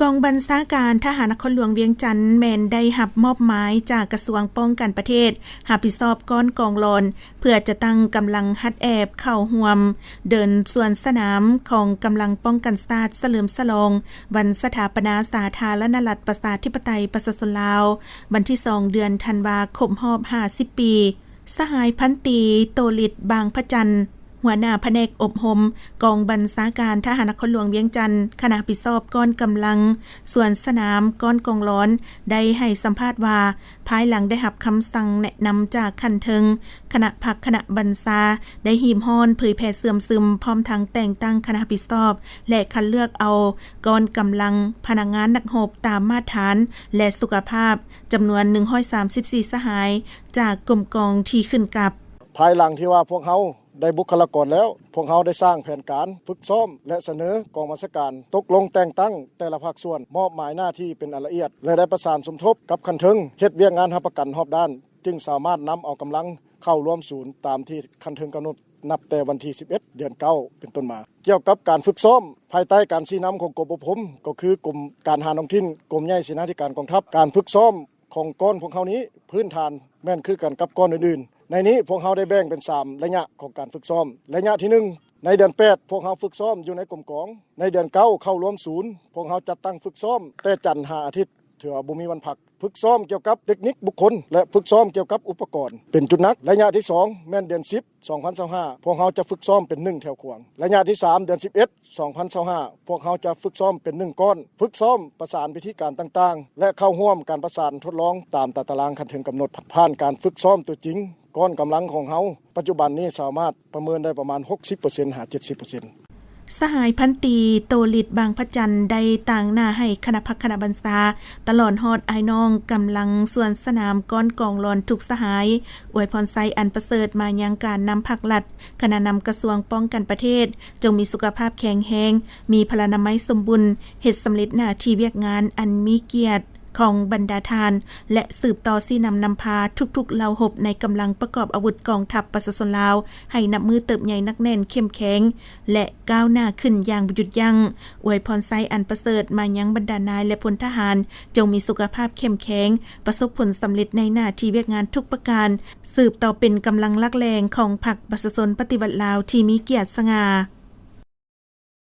ກອງບັນຊາການທະຫານນະຄອນຫຼວງວຽງຈັນ ແມ່ນໄດ້ຮັບມອບໝາຍຈາກກະຊວງປ້ອງກັນປະເທດ ຮັບຜິດຊອບກ້ອນກອງຫຼອນ ເພື່ອຈະຕັ້ງກຳລັງຮັດແອບເຂົ້າຮ່ວມເດີນສວນສະໜາມຂອງກຳລັງປ້ອງກັນຊາດ ສະເຫຼີມສະຫຼອງວັນສະຖາປະນາສາທາລະນະລັດ ປະຊາທິປະໄຕ ປະຊາຊົນລາວ ວັນທີສອງ ເດືອນທັນວາ ຄົບຮອບຫ້າສິບປີ. ສະຫາຍພັນຕີ ໂຕລິດ ບາງພະຈັນ ຫົວໜ້າພະແນກອົບຮົມ ກອງບັນຊາການທະຫານນະຄອນຫຼວງວຽງຈັນ ຄະນະຮັບຜິດຊອບກ້ອນກຳລັງສວນສະໜາມ ກ້ອນກອງຫຼອນ ໄດ້ໃຫ້ສຳພາດວ່າ ພາຍຫຼັງໄດ້ຮັບຄຳສັ່ງແນະນຳຈາກຂັ້ນເທິງ ຄະນະພັກຄະນະບັນຊາ ໄດ້ຮີບຮ້ອນເຜີຍແຜ່ເຊື່ອມຊຶມ ພ້ອມທັງແຕ່ງຕັ້ງຄະນະຮັບຜິດຊອບ ແລະ ຄັດເລືອກເອົາກ້ອນກຳລັງພະນັກງານນັກຮົບຕາມມາດຖານ ແລະ ສຸຂະພາບ ຈຳນວນໜຶ່ງຮ້ອຍສາມສິບສີ່ສະຫາຍ ຈາກກົມກອງທີ່ຂຶ້ນກັບ. ພາຍຫຼັງທີ່ວ່າພວກເຮົາໄດ້ບຸກຄະລາກອນແລ້ວ, ພວກເຮົາໄດ້ສ້າງແຜນການຝຶກຊ້ອມ ແລະ ສະເໜີກອງບັນຊາການຕົກລົງແຕ່ງຕັ້ງແຕ່ລະພາກສ່ວນ, ມອບໝາຍໜ້າທີ່ເປັນອັນລະອຽດ ແລະ ໄດ້ປະສານສົມທົບກັບຂັ້ນເທິງ, ເຮັດວຽກງານຮັບປະກັນຮອບດ້ານ, ຈຶ່ງສາມາດນຳເອົາກຳລັງເຂົ້າລວມສູນຕາມທີ່ຂັ້ນເທິງກຳນົດ ນັບແຕ່ວັນທີສິບເອັດ ເດືອນເກົ້າ ເປັນຕົ້ນມາ. ກ່ຽວກັບການຝຶກຊ້ອມ ພາຍໃຕ້ການຊີ້ນຳຂອງກົມອົບຮົມ ກໍຄືກົມການທະຫານທ້ອງຖິ່ນ, ກົມໃຫຍ່ເສນາທິການກອງທັບ, ການຝຶກຊ້ອມ ຂອງກ້ອນພວກເຮົານີ້ ພື້ນຖານແມ່ນຄືກັນກັບກ້ອນອື່ນໆ. ໃນນີ້ພວກເຮົາໄດ້ແບ່ງເປັນສາມໄລຍະຂອງການຝຶກຊ້ອມ. ໄລຍະທີໜຶ່ງ ໃນເດືອນແປດ ພວກເຮົາຝຶກຊ້ອມຢູ່ໃນກົມກອງ. ໃນເດືອນເກົ້າ ເຂົ້າລວມສູນ, ພວກເຮົາຈັດຕັ້ງຝຶກຊ້ອມແຕ່ຈັນຫາອາທິດ, ເທື່ອບໍ່ມີວັນພັກ. ຝຶກຊ້ອມກ່ຽວກັບເຕັກນິກບຸກຄົນ ແລະ ຝຶກຊ້ອມກ່ຽວກັບອຸປະກອນເປັນຈຸດໜັກ. ໄລຍະທີສອງ ແມ່ນເດືອນສິບ ສອງພັນຊາວຫ້າ ພວກເຮົາຈະຝຶກຊ້ອມເປັນໜຶ່ງແຖວຂວາງ. ໄລຍະທີສາມ ເດືອນສິບເອັດ ສອງພັນຊາວຫ້າ ພວກເຮົາຈະຝຶກຊ້ອມເປັນໜຶ່ງກ້ອນ, ຝຶກຊ້ອມປະສານວິທີການຕ່າງໆ ແລະ ເຂົ້າຮ່ວມການປະສານທົດລອງຕາມຕາຕະລາງຂັ້ນເທິງກຳນົດ. ຜ່ານການຝຶກຊ້ອມຕົວຈິງ, ກ້ອນກຳລັງຂອງເຮົາປັດຈຸບັນນີ້ສາມາດປະເມີນໄດ້ປະມານ ຫົກສິບເປີເຊັນ ຫາ ເຈັດສິບເປີເຊັນ. ສະຫາຍພັນຕີ ໂຕລິດ ບາງພະຈັນ ໄດ້ຕາງໜ້າໃຫ້ຄະນະພັກຄະນະບັນຊາ ຕະຫຼອດຮອດອ້າຍນ້ອງກຳລັງສວນສະໜາມກ້ອນກອງຫຼອນທຸກສະຫາຍ ອວຍພອນໄຊອັນປະເສີດມາຍັງການນຳພັກລັດ, ຄະນະນຳກະຊວງປ້ອງກັນປະເທດ ຈົ່ງມີສຸຂະພາບແຂງແຮງ, ມີພະລານາໄມສົມບູນ, ເຮັດສຳເລັດໜ້າທີ່ວຽກງານອັນມີກຽດຂອງບັນດາທ່ານ ແລະ ສືບຕໍ່ຊີ້ນຳນຳພາທຸກໆເຫຼົ່າຮົບໃນກຳລັງປະກອບອາວຸດກອງທັບປະຊາຊົນລາວ ໃຫ້ນັບມື້ເຕີບໃຫຍ່ໜັກແໜ້ນເຂັ້ມແຂງ ແລະ ກ້າວໜ້າຂຶ້ນຢ່າງບໍ່ຢຸດຢັ້ງ. ອວຍພອນໄຊອັນປະເສີດມາຍັງບັນດານາຍ ແລະ ພົນທະຫານ ຈົ່ງມີສຸຂະພາບເຂັ້ມແຂງ, ປະສົບຜົນສຳເລັດໃນໜ້າທີ່ວຽກງານທຸກປະການ, ສືບຕໍ່ເປັນກຳລັງຫຼັກແຫຼ່ງຂອງພັກປະຊາຊົນປະຕິວັດລາວທີ່ມີກຽດສະຫງ່າ.